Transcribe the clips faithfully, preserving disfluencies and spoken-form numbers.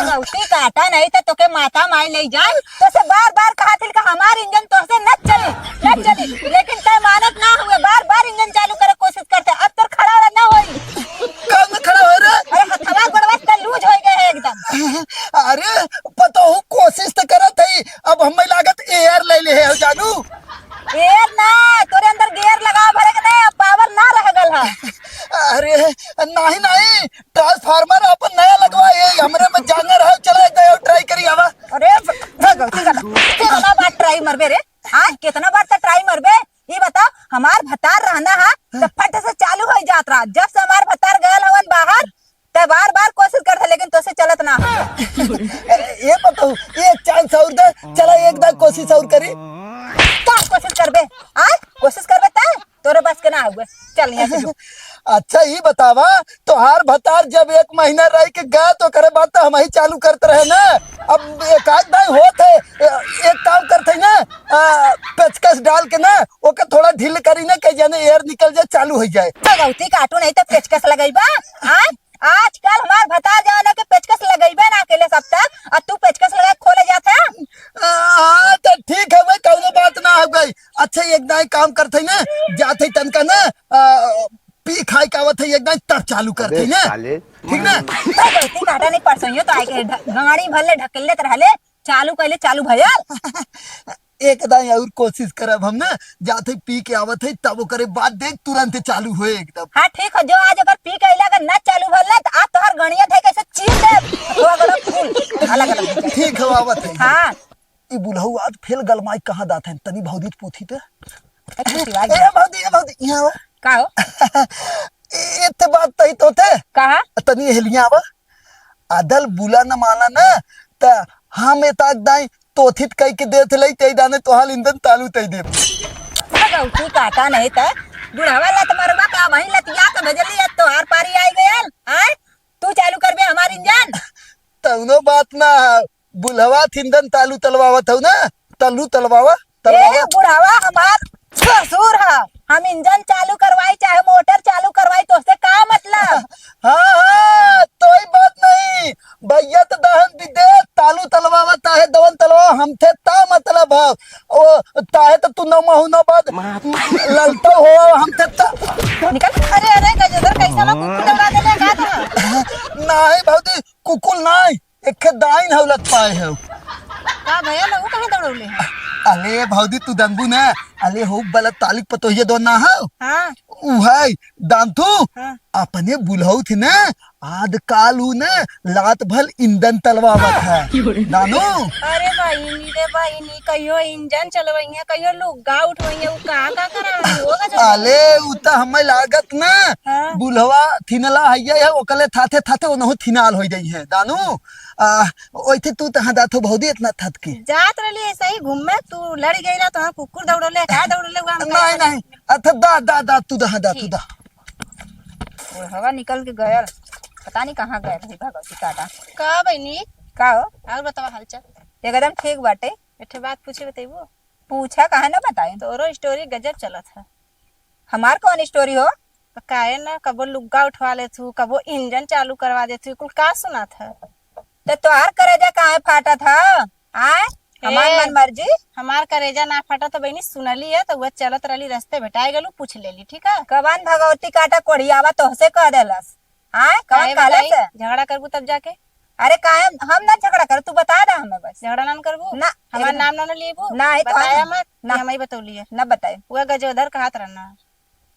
गलती काटा नहीं तो तोके माता माई ले जाए, तोसे बार बार कहा थिल कि हमार इंजन तोसे न चली, न चली, लेकिन तय मानत ना हुए, बार बार इंजन चालू करे कोशिश करते, अब तोर खड़ा ना होई। कब में खड़ा हो रे? अरे हथवा गोड़वा त लूज हो गए है एकदम। अरे पतोहू कोशिश तो करत है, अब हमें लागत एयर ले ले है जानू। एयर ना, तोरे अंदर गियर लगा भरे के नहीं, अब पावर ना रह गल है। अरे नहीं नहीं, ट्रांसफार्मर अपन नया लगवा है, हमरे में जांगर है, चला एक बार ट्राई करी आवा। अरे भगवती का, कितना बार ट्राई मरबे रे? हाँ, कितना बार तो ट्राई मरबे? ये बताओ, हमार भतार रहना है तो फट से चालू हो जात रहा। जब से हमार भतार गयल हवन बाहर, तो बार बार कोशिश करते, लेकिन तोसे चलत ना है। ए, ये बताओ, एक चांस और दे, चला एक दाग कोशिश और करी। का कोशिश करबे? आ, कोशिश करबे तय तोरे बस के ना हुए। चल यहाँ से जो। अच्छा, ये बतावा, तोहार भतार जब एक महीना रह के गया, तो करे बात तो हम ही चालू करते रहे ना। अब एक आध दाई होत है, ए-, एक काम करते हैं ना, आ, पेचकस डाल के ना, ओके थोड़ा ढील करी ना, कहीं जाने एयर निकल जाए, चालू हो जाए। भगवती काटू नहीं तो पेचकस लगइबा। हाँ, आजकल हमार भतार जवाना के पेचकस लगइबे ना अकेले सब तक, और तू पेचकस लगा के खोले जात है। आ, तो ठीक है भाई, कौनो बात ना हो गई। अच्छा, एक दाई काम करते हैं ना, जाते ही तनका ना, आ, पी खाई के आवत है, एक दाई तब चालू करते हैं ना। ठीक ना? भगवती काटा नहीं, परसों तो आए के ढ-, गाड़ी भर ले ढकेल लेत रहले, चालू कैले, चालू भयल। एक दाई और कोशिश करब हम ना, जाते पी के आवत है, तब ओकरे बाद देख, तुरंत चालू होए एकदम। हाँ, ठीक है, जो आज अगर पी के अइला, अगर ना चालू भल ना, तो आज तोहर गणिया धइ कैसे चीर दे, तो अगर फूल अलग अलग हो जाए। ठीक है, आवत है। हाँ। ई बुलहु आज फेल गलमाई कहाँ दात है, तनी भौजी पूछी तो। अच्छा, शिवाजी। ए भौजी, ए भौजी, यहाँ आवा। का हो? ए, एते बात तई तोते। कहा? तनी हेलिया आवा। अदल बुला न माना न, त हम एताक दाई तोथित कई के देत लई, तई दाने तोहाल इंदन तालू तई देब। भगवती काटा नहीं त, बुढ़ावा लत मरवा का वहीं लतिया के भेजली, अब तोहार पारी आई गयल, आय? तू चालू करबे हमार इंजन? तउनो बात ना है, बुलहवा थिंदन तालू तलवावत हऊ ना, तल्लू तलवावा, ए, तलवावा। बुढ़ावा हमार ससुर ह, हम इंजन चालू करवाई चाहे मोटर चालू करवाई, तोहसे का मतलब? हाँ, हाँ, तोई बात नहीं, भैया तो दहन भी दे, तालू तलवावा, ताहे दवन तलवावा, हमथे ता मतलब है, ओ, ताहे तो तू नौ महीना बाद ललता हो, हमथे ता निकल। अरे, अरे, गजेंद्र, कैसा ला कुकुर दौड़ा देले का था? नहीं भौजी, कुकुर नहीं, एक दाइन हौलत पाए हो। का भैया, लहू कहाँ दौड़ौले है? अले भौजी, तू दंगू ना, अले हो बलत तालिक पतोहिया दो ना हो। हाँ। उ है, दान तू, हाँ। अपने बुलहौ थे ना, आद काल उ ना, लात भल इंदन तलवावत है। दानो? अरे बहिनी रे बहिनी, कहियो इंजन चलवइहे, कहियो लुग्गा उठवइहे, उ का का करा होगा जो। अले, उ त हमें लागत ना, हाँ। बुलहवा थिनला हइया है, ओकले थाथे थाथे ओनहु थिनाल होइ जाई है। दानो? आ, ओइथे तू तहाँ जात हो भौजी इतना थत के। जात रहली ऐसे ही घूमे, तू लड़ गइला तो हाँ कुकुर दौड़ले, का दौड़ले हुआ हम नहीं, नहीं, अथ दा, दा, दा, तू दा, दा, तू दा। बुढ़वा निकल के गयल, पता नहीं कहाँ गयल है भगवती काटा। का बहिनी? का हो? और बतावा हालचाल। एकदम ठीक बाटे। एक ठे बात पूछे बतैबो? पूछा, काहे ना बताई? तोरो स्टोरी गजब चलत है। हमार कौन स्टोरी हो? तो काहे ना, कबो लुग्गा उठवा लेत हूँ, कबो इंजन चालू करवा देत हूँ, कुल का सुनात है? तो तोहार करेजा काहे फाटत है? आय? हमार ए, मन मर्जी? हमार करेजा ना फाटत तो बहिनी सुनली है, तो वह चलत रहली रस्ते भेटाए गलू, पूछ लेली, ठीक है? कवन भगवती काटा कोढ़ियावा तोहसे कह देलस? आय? कवन काहे कहलस बताई? है? झगड़ा करबू तब जाके। अरे काहे हम ना झगड़ा कर, तू बता दा हमें बस। झगड़ा ना करबू? ना। हमार एकदम। नाम ना लेबू? ना, ये तो बताया है। मत, ना। ये हमें बतौली है। ना बताए। वह गजोधर कहत रहना।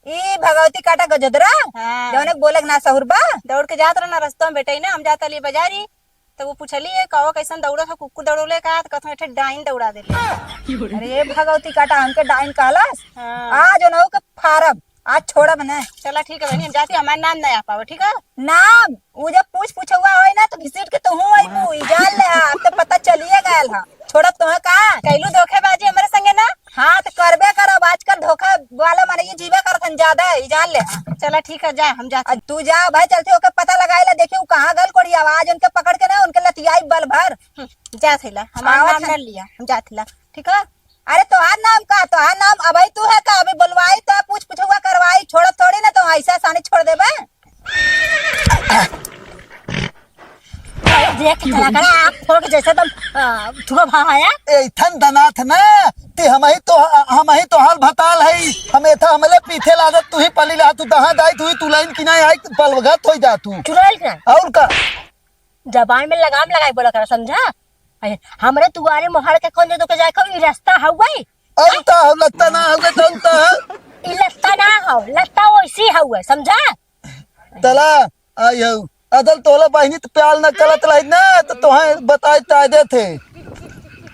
ई भगवती काटा गजोधरा? हाँ। जौने के बोले के ना सहुर बा? दौड़ के जात रहना रस्तों में बेटई ना, हम जात रहली बाजारी, तो वो पूछली है, "कहो कैसन दौड़त हो, कुकुर दौड़ले का?" तो कहत, "एक ठे डाइन दौड़ा देले।" अरे ये भगवती काटा हमके डाइन कहलस? हाँ। आज ओनहु के फारब, आज छोड़ब न। चला ठीक है बहिनी, हम जाती, हमार नाम नहीं आ पावे, ठीक है? नाम, उ जब पूछ पूछौआ होई ना, तो घिसिट के तोहू अइबू, ई जान ले, हाँ, अब तो पता चलिए गयल, हाँ। छोड़ब तोहे का? कैलू धोखेबाजी हमरे संगे ना? हाँ, तो करबे करब, आजकल धोखा वाला माने ये जीवे करत हन ज्यादा, ई जान ले, हाँ। चला ठीक है, जा, हम जाते। आ, तू जा भाई, चलते ओके पता लगाए ला, देखियो कहाँ गल कोढ़ियावा, आज उनके पकड़ के ना, उनके लतियाई बल भर। हम्म, जा थैला, हमार आवत नाम है। ना लिया, हम जा थैला, ठीक है? अरे तोहार नाम का? तोहार नाम अबही तू है का? अभी बोलवाई तो पूछ पूछुआ करवाई, छोड़त थोड़ी ना तो ऐसा आसानी छोड़ देबे। एक झगड़ा आँख फोड़ के जैसे तुम, अ, थुआ भाया। ए, इथन दनाथ ना, ते हमही तो, हमही तो हाल भताल है। हम एथा हमले पीछे लागत, तू ही पली ला, तू दहा दाई, तू ही तू लाइन की ना आई, पलवगत हो जा तू। चुड़ैल के। और का? जबान में लगाम लगाई बोला करा, समझा? अरे, हमरे दुआरे मोहर के कौन दे तो के जाए को, ई रास्ता हउए? और का हो, लत्ता ना हउए, तो और का हो? ई लत्ता ना हो, लत्ता वैसी हउए, समझा? तला, आई हऊ। अदल तोला बहिनी त प्याल न करत रही ना, त तोहे बताए ताय देत है।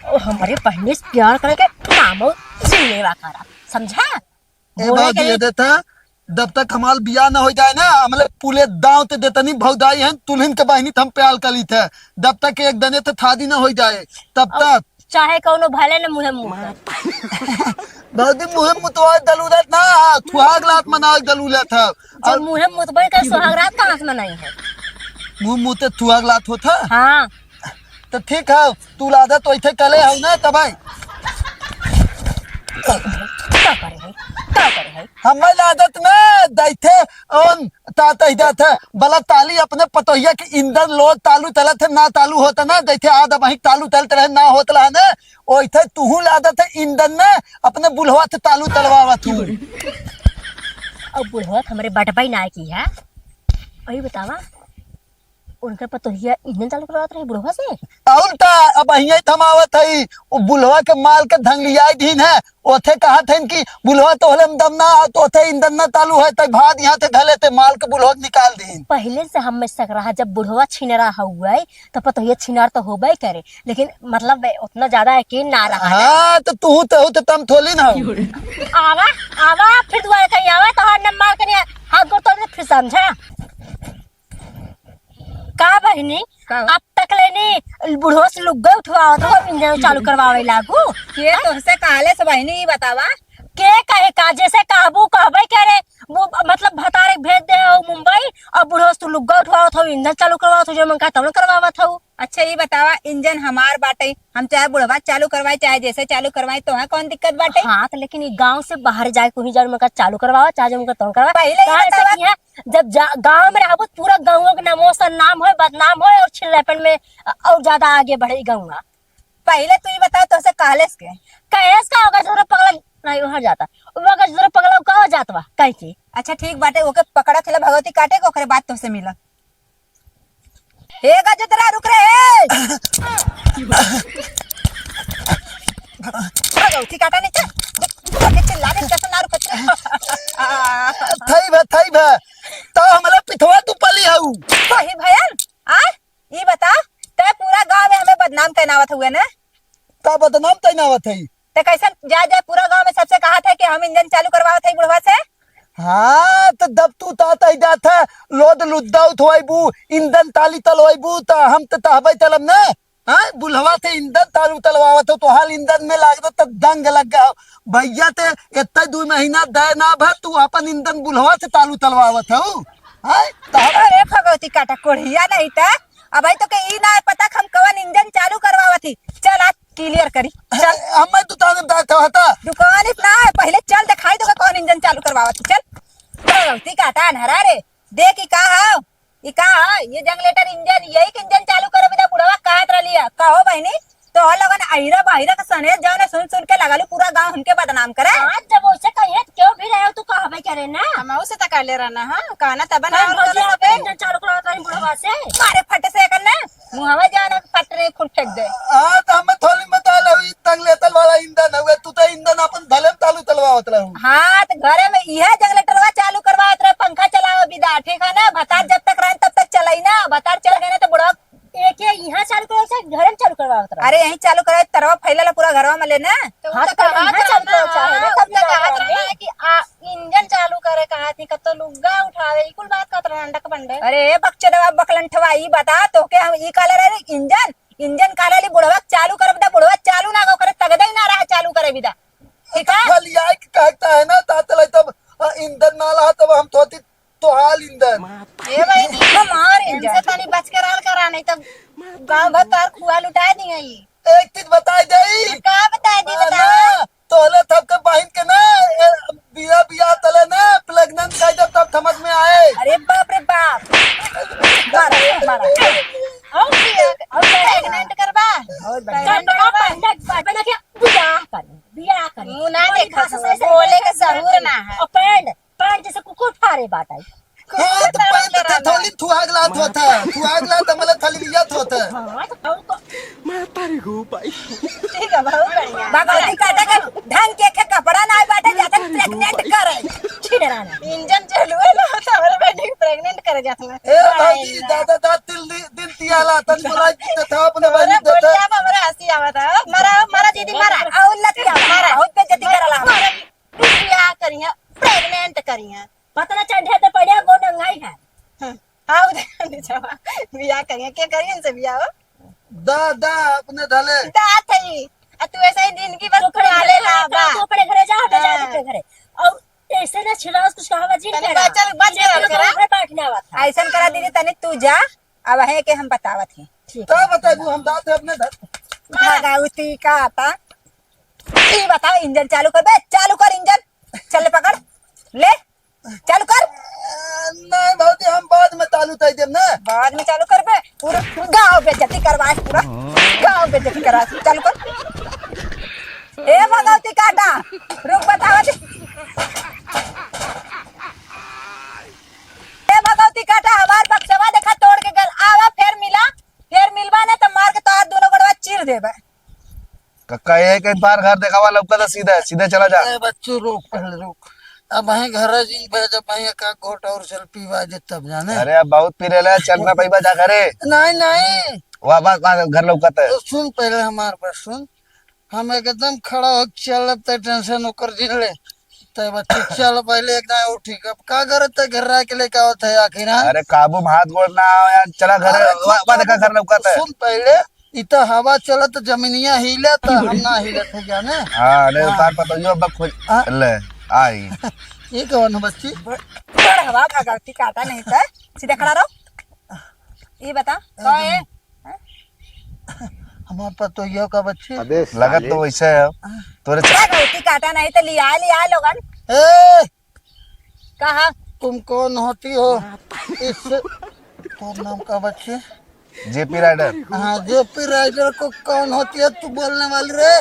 ओ, हमरे बहिनी से प्यार करे के नामो सुनेवा करा, समझा? ए बोले बात के ये लिए देता, जब तक हमार बियाह न हो जाए ना, हमले पुले दांव ते देतनी भौजाई हैं, तुलहिन के बहिनी त हम प्याल कर ली थे। जब तक एक दने ते थादी न हो जाए, तब अब तक। चाहे कौनो भले न मुहे मुंह कर। भौजी मुहे मुतवाए दलूलत ना, थुहाग लात मनाए दलूलत है। जब और मुहे मुतबे कर सुहाग रात कहाँ से मनाई है? मुँह मुँह ते थुआग लात होत है। हाँ। तो ठीक है, तू लादत वैसे कले हऊ ना तब आई। का करे है? का करे है? हमें लादत ना दैथे ओन तात ही जात है। बला ताली अपने पतोहिया के इंदन लो तालू तलत है, ना तालू होता ना दैथे आद वहीं तालू तलत रहे ना होत रहा ना। ओइथे तुहू लादत है इंदन ना, अपने बुढ़वा से तालू तलवावत हूँ। अब बुढ़वा त हमरे बटबई ना की है। अही बतावा, उनकर पतोहिया इंजन चालू करवावत रहे बुढ़वा से। और का, अब अहिया ही थमावत है, वो बुढ़वा के माल के धंगलियाई दीन है, ओथे कहत है कि बुढ़वा तोहले में दम ना, तो ओथे इंजन ना चालू है, तै भाग यहाँ से धले ते माल के बुढ़वा के निकाल दीन। पहिले से हमें शक रहा, जब बुढ़वा छिनरा हुआ है, तो पतोहिया छिनार तो होबे करे, लेकिन मतलब उतना ज्यादा यकीन ना रहा है। हाँ, तो तू तो, तो तम थोली ना हो। आवा, आवा, फिर दुआरे कहीं आवा, तो हर नंबर के लिए हाथ गोड़ तोड़ के फिर समझा। का बहिनी, का? अब तक लेनी बुढ़वा से लुग्गा उठवावत हो, इंजन चालू करवावे लागू? के तोहसे कहले से बहिनी, ई बतावा? के कहे का, जैसे कहबू कहबे करे, वो मतलब भतारे भेज दे हो मुंबई, और बुढ़वा से तू लुग्गा उठवावत हो, इंजन चालू करवावत हो, जो मन का तवन करवावत हो। अच्छा, ई बतावा, इंजन हमार बाटे, हम चाहे बुढ़वा चालू करवाई, चाहे जैसे चालू करवाई, तोहे कौन दिक्कत बाटे? हाँ, तो लेकिन ई गाँव से बाहर जाए, कोई जान मन का चालू करवावा, चाहे जो मन का तवन करवा। पहिले ई काहे से बतावा कि यहाँ जब जा-, गाँव में रहबू, पूरा गाँव के नामो सन्नाम होए, बदनाम होए और छिल्लापन में, अ, और ज्यादा आगे बढ़े गाँव। पहिले तू ई बता, तोसे कहलेस के? कहेस का होगा, जरा पगला नहीं हट जाता। वो अगर जरा पगला का हो जात बा, कहीं की? अच्छा, ठीक बाटे, ओके पकड़ा थेला भगवती काटे के, ओकरे बाद तोसे मिला। हे गजोदरा, रुक रे, हे। भगवती काटा नहीं, चल। देख, देख, चिल्ला दे, कैसे ना रुकत रे। थई भा, थई भा। तो हमला पिथवा तू पली हऊ। सही भयल, आ? ई बता, तै पूरा गाँव में हमें बदनाम कैनावत हुए ना? का बदनाम कैनावत है? ते कैसन जा, जा पूरा गाँव में सबसे कहत है कि हम इंजन चालू करवावत है बुढ़वा से? हाँ, तो जब तू तात ही जात है, लोड लुद्दा उठवाइबू, इंजन ताली तलवाइबू, तो हम तो तहबे तलब ना। हाँ, बुढ़वा से इंजन तालू तलवावत हो, तो हाल इंजन में लाग दो, तो दंग लग गया हो। भैया ते इतना दो महीना दे ना भर, तू अपन इंजन बुढ़वा से तालू तलवावत हो। हाँ, तहबे अरे भगवती काटा कोढ़िया नहीं त, अब तो के ई ना पता कि हम कवन इंजन चालू करवावत ही। चल आज क्लियर करी। चल। हमें तो ताने बता था हता। दुकान इतना है, पहले चल दिखाई दो कौन इंजन चालू करवावत ही। चल। भगवती काटा अनहरा रे। देख ई का है? ई का है? ये जनरेटर इंजन, यही के इंजन चालू करे बिना बुढ़वा कहत रहली है। कहो बहिनी, तो लोगन अहिरा बहिरा के सनेस जौने सुन सुन के लगलू पूरा गांव हमके बदनाम करे। हाँ, जब वैसे कहिए तो क्यों भी रहे हो, तू कहबे करे ना। हम उसे तक ले रहना, हाँ, कहना तब ना हम और भौजी करे आपे सबे। इंजन चालू करवा तारी बुढ़वा से। मारे फटे से करना, मुहवा जाना फट रे, खून फेंक दे। हाँ, तो हमें थोड़ी बता ले, ई तंग लेतल वाला इंजन हुए, तू तो इंजन अपन भले में चालू तलवावत रहू। हाँ, तो घरे में इहे जनरेटरवा चालू करवावत रहे, पंखा चलावे बिदा, ठीक है ना? भतार जब तक रहन तब तक चलाई ना, भतार चल गए ना तो बुढ़वा एक ये यहाँ चालू करवा से घर में चालू करवावत रहा। अरे यहीं चालू कराए, तरवा फैलल पूरा घरवा में लेना। तो हाँ, वो तो तो कहाँ कहत चालू रहना करो चाहे, है, तब वो तो ना कहत करो। रहना है कि आ, इंजन चालू करे कहा थी, कतो लुग्गा उठावे, ई कुल बात कहत रहना अंडक पंडे। अरे बकचोदवा बकलंठवा, ई बता तो के हम ई काले रहे इंजन, इंजन काले ली बुढ़वा चालू करब दा, बुढ़वा चालू ना करे, तगदे ही ना रहा चालू करे बिदा। ठीक है? फलिया के कहता है ना, तातले तब, आ, इंजन ना रहा तब हम थोती तोहार इंजन। ए भाई, हमार इंजन। इनसे तनी बच के रहल करा, नहीं तो गांव भर तार खुआ लुटा दी है। एक चीज बताई जाई। का बताई दी, आ, बता। ना, तोहले सबके बहिन के ना, ए, बिया, बिया तले ना, प्रेग्नेंट कर जब तब समझ में आए। अरे बाप रे बाप। मारा, मारा। और की है? हाँ, तो पहले तो थोड़ी थुआग लात होता है, थुआग लात मतलब खाली लिया होता है। हाँ, तो बहुत तो मैं तारी गो भाई। ठीक है, बहुत बढ़िया। भगवती काटा के ढंग के खे कपड़ा ना बाटे, जाते pregnant करे। छी डराना। इंजन चालू है ना, तो हमारे बेटी को pregnant करे जाते हैं। ए, भाई भौजी, ना। दादा, दादा, तिल दि-, दिन तियाला, तन बोला कि था अपने अरे, बहन के था। बोलिया, हमारे हंसी आवत है। मरा, मरा दीदी, मरा। और लतिया, मरा। बहुत बेइज्जती करला। मरा, बियाह करिया, pregnant करिया। पतला चढ़े तो पड़िया, गो नंगाई है। हाँ, हाँ, उधर निचवा। बियाह करिया, क्या करिया इनसे बियाह हो? दा, दा, अपने धले। दा थई। आ तू ऐसे ही जिंदगी भर तू अपने खड़े वाले घरे ला, जा, बा। तू अपने घरे जा, हटे जा, हाँ। अपने घरे। और ऐसे ना छिड़ास कुछ कहावा जिन तनी करा। बचल, बच ये करा, तो करा। घर बैठने आवा था। ऐसन करा दीदी, तनी तू जा, अब है के हम बतावत ही। ठीक तो है। बताबू, हम दात है अपने धर। भगवती काटा। ई बताओ, इंजन चालू कर बे, चालू कर इंजन। चल पकड़, ले, चालू कर। नहीं भौजी, हम बाद में चालू कर देब ना। बाद में चालू करबे, पूरा गांव बेइज्जती करवाए, पूरा गांव बेइज्जती करवाए। चालू कर। ए भगवती काटा, रुक, बतावा दे। ए भगवती काटा, हमार बक्सवा देखा तोड़ के गल। आवा, फेर मिला, फेर मिलबा ना तो मार के तोहार दोनों गोड़वा चीर देबे। कक्का, एक, एक बार घर देखावा, लौका तो सीधा है, सीधा चला जा। ए बच्चू, रुक, पहले रुक। अब वहीं घर जी, भाई, जब वहीं एक आध घोट और चल पीवा जे तब जाने। अरे, अब बहुत पी लेले, चल ना पइबा, जा घरे। नहीं, नहीं। वाह, वाह, वाह, घर लौकत है। तो सुन पहले हमार बात सुन। हम एकदम खड़ा हो चलब, ते tension ओकर जिन ले। ते बच्चे चल पहले एकदम उठी। अब का करत है, घर रह के लेके आवत है आखिर, हाँ? अरे, काबू में हाथ गोड़ ना आओ यार, चला घरे। अरे, वाह, वाह, देखा, घर लौकत है। सुन पहले, इ त हवा चलत, जमीनिया हिले, त हम ना हिलत है जाने। हाँ, अरे, हाँ। उतार पतोहियो बक हो हाँ। ले, आई। ये कौन है बच्ची? बड़, बड़ हवा भगवती काटा नहीं त, सीधा खड़ा रहो। ये बता, कौन है? हमार पतोहियो का बच्ची। अबे लगत साले। तो वैसे है। हाँ। तोरे च- क्या भगवती काटा नहीं त लिया, लिया लोगन। ए! कहा? तुम कौन होती हो? इस, तोर नाम का बच्चे? JP rider. हाँ, जेपी राइडर को कौन होती है तू बोलने वाली रे?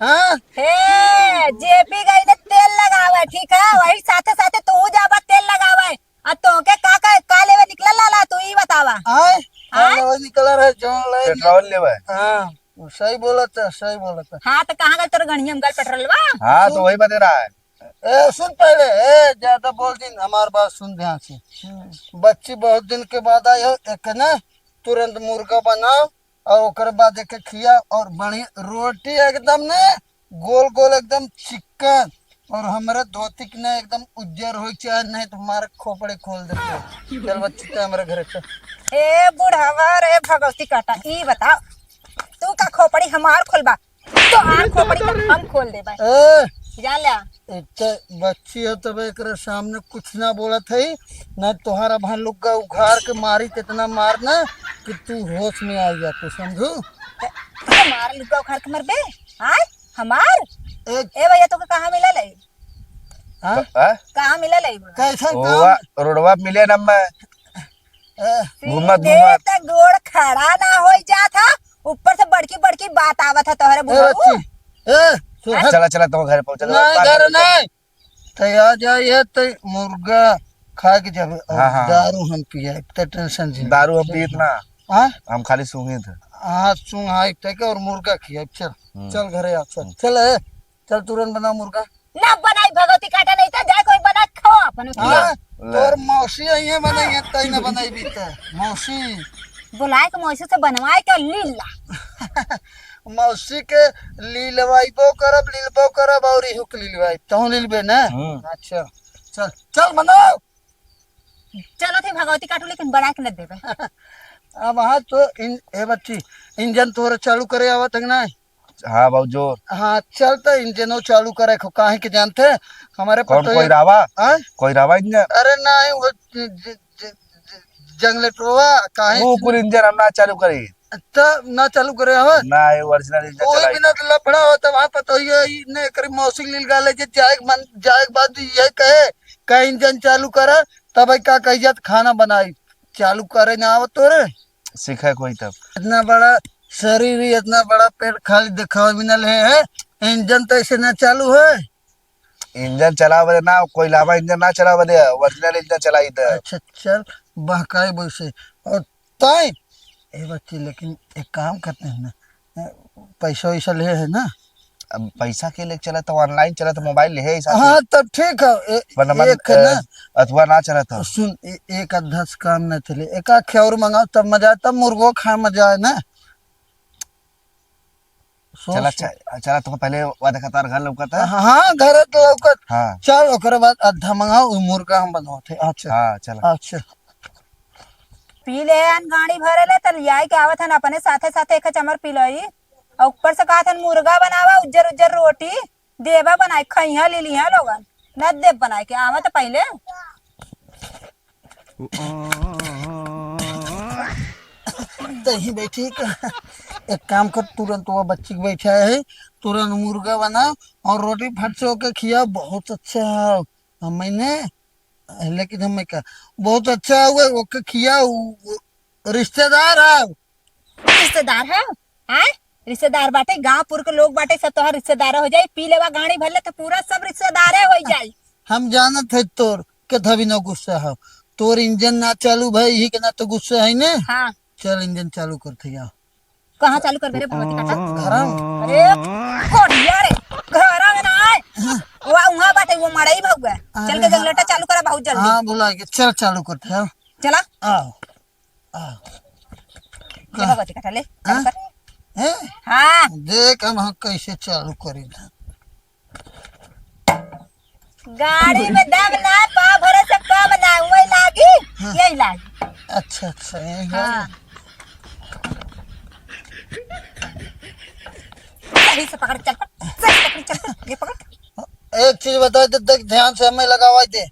हाँ? हे, जेपी गई ने तेल लगावे, ठीक है? वही साथे साथे तू जाबा तेल लगावे। आ तोहके का, का, का लेवे निकलल लाला, तू ई बतावा। आय? आय? का लेवे निकला रहे, जौन ले पेट्रोल लेवे। हाँ, वो सही बोलत है, सही बोलत है। हाँ, तो कहाँ गल तोर गणिया में गल पेट्रोलवा? हाँ, तो वही बता रहा है। ए, सुन पहले, ए, ज्यादा बोल दिन, हमार बात सुन ध्यान से। हम्म। बच्ची बहुत दिन के बाद आई हो, एक ना तुरंत मुर्गा बनाओ और ओकर बाद एक खिया और बढ़िया रोटी एकदम ने गोल गोल एकदम चिकन और हमरे धोती के ना एकदम उज्जर हो चाहे नहीं तो हमारे खोपड़े खोल देते। चल बच्ची, ते हमरे घरे चल। ए बुढ़ावा रे भगवती काटा, ई बताओ, तू का खोपड़ी हमार खोलबा? तोहार खोपड़ी त हम खोल देबे। ए! जा ल्या। एक तो बच्ची हो तब एकरे सामने कुछ ना बोलत है, ना तोहार अभान लुग्गा उघार के मारी त इतना मार ना कि तू होश में आ जा, तू समझू? त हमार लुग्गा उघार के मरबे? आय? हमार? एक ए भैया, तोके कहाँ मिलल है? हाँ? हाँ? कहाँ मिलल है? कैसन ओवा, काम? रोडवा मिले न मैं। ए, घूमत, सीधे घूमत। त गोड़ खड़ा ना होई जात ह, ऊपर से बड़की बड़की बात आवत ह तोहरे ए, मुंह। बच्ची, ए, सुन, हाँ? हट। चला, चला, तुम घर पहुंचा दो, नहीं, बात घर करते। नहीं। तो आ जाइए तो मुर्गा खा के जब हाँ, हाँ। दारू हम पिए, तो tension जी। दारू हम पियत ना। हाँ? हम खाली सूंघित है। हाँ, सूंघाई तक और मुर्गा खिया। चल, हम्म। चल घरे आ, चल। हम्म। चल, ए, चल तुरंत बना मुर्गा। ना बनाई भगवती काटा, नहीं तो जाए कोई बना खाओ अपन। हाँ, ले, ले। तोर मौसी आई है बनाई है, तई ना बनाई भी त। मौसी। बुलाए के मौसी से बनवाए के लीला। मौसी के लीलवाइबो करब, लीलबो करब और इहू के लीलवाइब। तहूँ लीलबे ना? हम्म। अच्छा, चल, चल बनाओ। चलो थे भगवती काटू, लेकिन बना के न देबे। अब हाँ तो इन-, ए बच्ची, इंजन तोहरे चालू करे आवत है कि ना? हाँ बाबू, जोर। हाँ, चल त इंजनो चालू करे खो, काहे के जानते? हमारे कौन, पतोहिया कोई रावा? हाँ? कोई रावा इंजन? अरे नहीं, वो ज-, ज-, ज-, ज-, जनरेटरवा, काहे वो कुल इंजन हम ना चालू करी। त ना चालू करे हवा? ना, ये original इंजन कोई चलाई। बिना तो लफड़ा हो, तब हाँ पतोहिया ई ने करी मौसी लील गाले जे जाए के मन, जाए के बाद ये कहे, "का इंजन चालू करा?" तब का कही जात, "खाना बनाई।" चालू करे ना आवत तोरे? सीखे कोई तब। इतना बड़ा शरीर ही, इतना बड़ा पेट, खाली दिखावा बिना ले है, इंजन तो ऐसे ना चालू है। इंजन चलावे बदे ना, कोई लावा इंजन ना चलावे बदे, original इंजन चलाई त। अच्छा, चल, बहकाई बैसे। और ताई, ए बच्ची, लेकिन एक काम करते हैं ना, पैसा वैसा ले है ना? अब पैसा के लेके चला तो, online चला तो, मोबाइल ले है, ऐसा हाँ, तो तब ठीक है। ए-, वरना मन, एक है ना, अ, अथवा ना चला तो। सुन, ए-, एक आधा से काम ना चले, एक आखे और मंगाओ, तब मजा आए, तब मुर्गो खाए मजा आए ना। सोच चला, सोच। च-, चला, तुमको पहले वा देखा, तार घर लौकत है। हाँ, हाँ, घर तो लौकत। हाँ। चल, ओकरे बाद आधा मंगाओ, उ मुर्गा हम बनावत है। अच्छा। हाँ, चला। अच्छा। पी ले हन, गाड़ी भरे ले, त लियाई के आवत हन अपने साथे साथे एक चमर पी लई। और ऊपर से कहत हन, "मुर्गा बनावा, उज्जर उज्जर रोटी देबा बनाए, खइहा ले लिहा लोगन, न देब बनाए के, आवा त पहले।" तही बैठी का? एक काम कर, तुरंत वो बच्ची के बैठा है, तुरंत मुर्गा बना और रोटी फट से ओके खिया, बहुत अच्छा है। हम मैंने, लेकिन हम मैं का, बहुत अच्छा हुआ, ओके खिया, उ, उ, रिश्तेदार है। रिश्तेदार है? आय? रिश्तेदार बाटे, गांव पुर के लोग बाटे, सब तोहार रिश्तेदार हो जाई। पी लेवा गाड़ी भर ले तो पूरा सब रिश्तेदारे हो जाई। हम जानत है तोर के धवी न गुस्सा हो, तोर इंजन ना चालू भाई, यही के ना तो गुस्सा है ने। हाँ। चल इंजन चालू कर थे, आओ। कहाँ चालू करबे रे भगवती काका? घरम। अरे कोढ़िया रे, घरम ना आए। वो वहाँ बाटे, वो मड़ई भगुआ। चल अरे के हाँ। जनरेटर चालू करा बहुत जल्दी। हाँ, बुला के चल चालू कर थे, आओ। चला। आओ। आ। ले भगवती काका, ले, हाँ? चालू कर। हैं? हाँ। देख हम, हम कैसे चालू करी ना। गाड़ी में दम ना, पाँव भरे से कम ना, वही लागी, हाँ। यही लागी। अच्छा, अच्छा, यही हाँ। लागी। सही से पकड़, चल, सही से पकड़, चल, ये पकड़। एक चीज बताई दे, देख, ध्यान से हमें लगावा दे।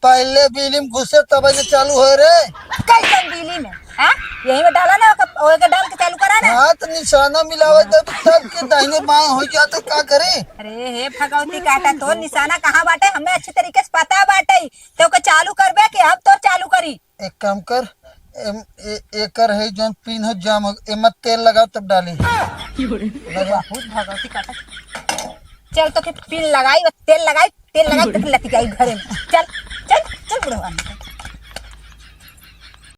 पहले बिजली में घुसे तब से चालू हो रे। कैसन बिजली में? हाँ? यही में डाला ना, ओके, ओके डाल के चालू करा ना। हाँ, तो निशाना मिलावे तब, तब के दाहिने बाएं हो जाते, का करे? अरे हे भगवती काका, तोर निशाना कहाँ बाटे? हमें अच्छी तरीके से पता बाटे। तो ओके चालू करबे कि हम तोर चालू करी? एक काम कर, एम, ए, एकर है जौन पिन हो जाम हो, एमा तेल लगाओ तब डाली। लगा। बहुत भगवती काका। चल तो के पिन लगाई, तेल लगाई, तेल लगाई, तो लतिकाई घरे में। चल, चल, चल बुढ़वा।